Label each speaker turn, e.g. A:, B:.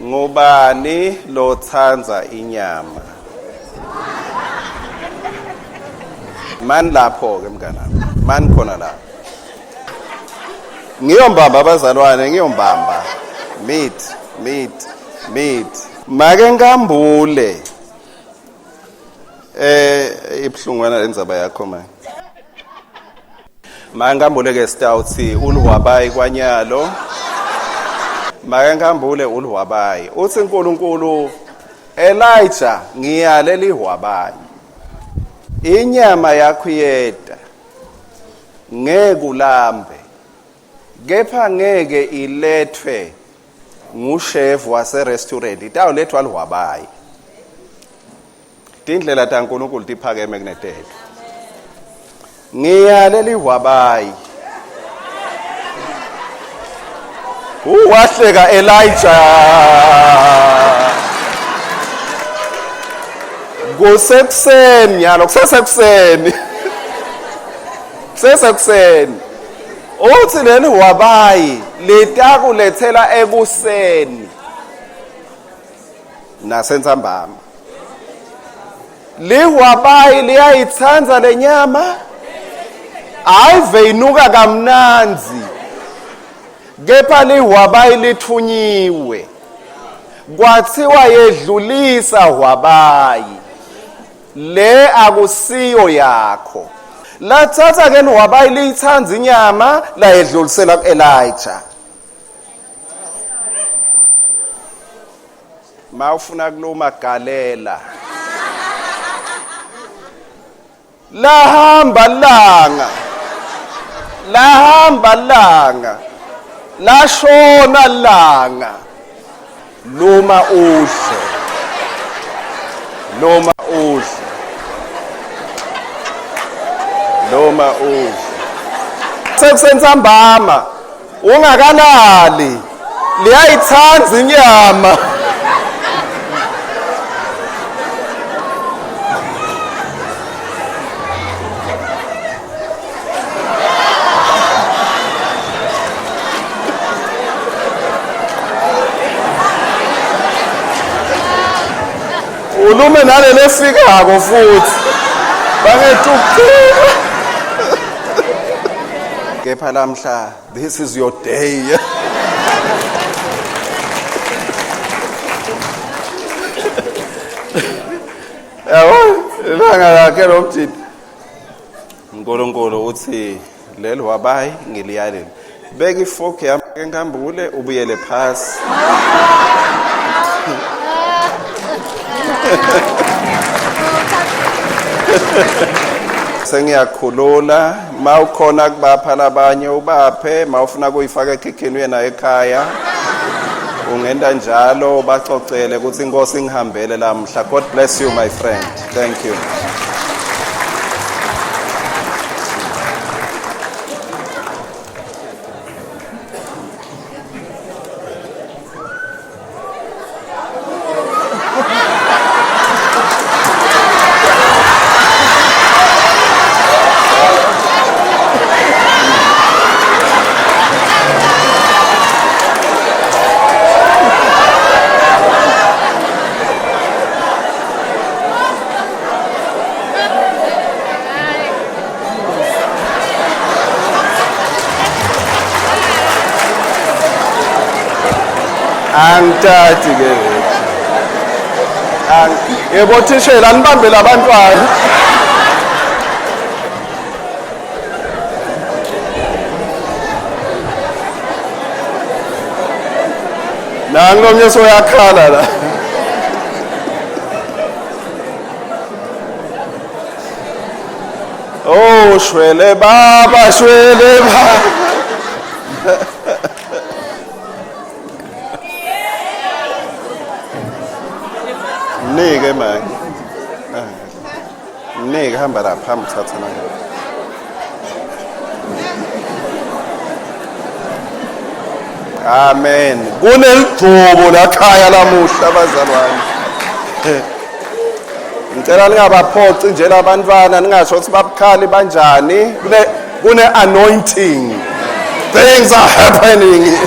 A: Ngubani lotsandza inyama? Mani lapho ke mnganami. Mani khona lapho. Ngiyombamba abazalwane, ngiyombamba. Meat, meat, meat. Make ngambule. Eh ibhlungwana lendzaba yakho manje. Make ngambule ke sitawuthi ulihwabayi kwanyalo. Make ngambule ulihwabayi. Uthi uNkulunkulu Elijah ngiyale lihwabayi. Inyama yakho iyeta. Ngeke ulambe. Kepha ngeke ilethwe ngushevu wase-restaurant itawulethwa lihwabayi. Tindlela taNkulunkulu tiphakeme kunetethu. Ngiyale lihwabayi. Uwahleka Elijah. Kusekuseni nyalo kusesekuseni. Kusesekuseni. Uthi leli hwabayi litakulethela ekuseni. Nasentsambama. Lihwabayi liyayithanda lenyama. Ayive inuka kamnandzi. Kepha lihwabayi lithunyiwe. Kwathiwa yedlulisa hwabayi. Le akusiyo yakho. Lathatha ke lihwabayi liyithanda inyama layedlulisela kuElijah. Mawufuna kuluma galela. Lahamba langa. Lahamba langa. Lashona langa. Luma udle. Luma udle. Luma udle. Sekusentsambama. Ungakalali. Liyayithanda inyama. Ulume nalele efikako futhi. Bangetukuthula. Kepha lamhla this is your day. Yabo, ilanga lakhe lo mjidi. uNkulunkulu uthi leli wabayi ngiliyalile. Beka ifork yami enkambule ubuyele phasi. Sengiyakhulula mawukhona kubapha labanye ubaphe mawufuna kuyifaka ekhikhini uye nayo ekhaya. Ungenta njalo bacocele ukuthi inkosi ingihambele lamhla. God bless you my friend. Thank you. Angithathi ke Ang yebo thishela nibambe labantwana. Nangu lomnye soyakhala la. Oh shwele baba shwele baba. Mnike manje. Mnike hamba lapha hamba uthatha manje. Amen. Kuneligcobo lakhaya lamuhla bazalwane. Ngicela ningabaphoci nje labantwana ningasho ukuthi babukhali banjani. Kune kune anointing. Things are happening.